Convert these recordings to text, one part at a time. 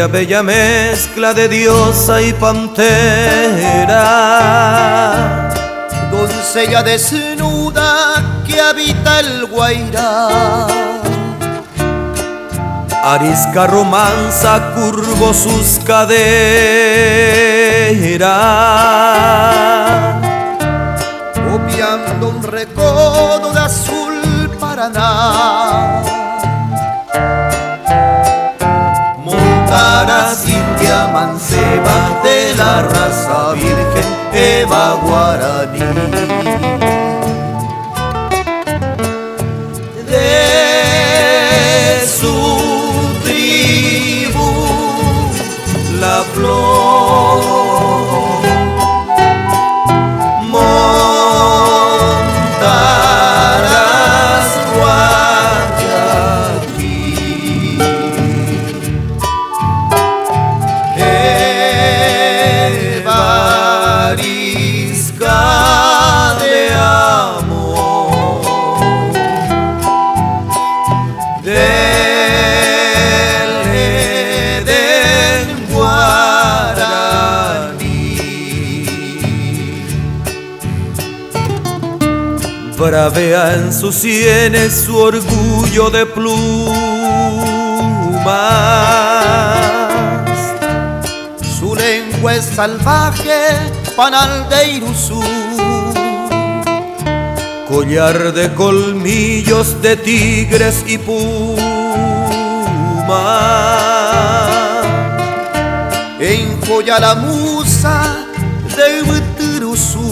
India, bella mezcla de diosa y pantera. Doncella desnuda que habita el Guairá. Arisca romanza curvo sus caderas. Copiando un recodo de azul Paraná. Montaras india manceba de la raza virgen Eva Guaraní. De su tribu la flor. Montaras Guayaquil. Eva arisca de amor del Edén guaraní. Bravea en sus sienes su orgullo de plumas. Su lengua es salvaje, panal de Iruzú. Collar de colmillos de tigres y pumas. Enjoya la musa de Ybytyruzú.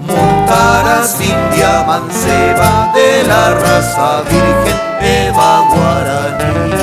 Montaras india manceba de la raza virgen Eva Guaraní.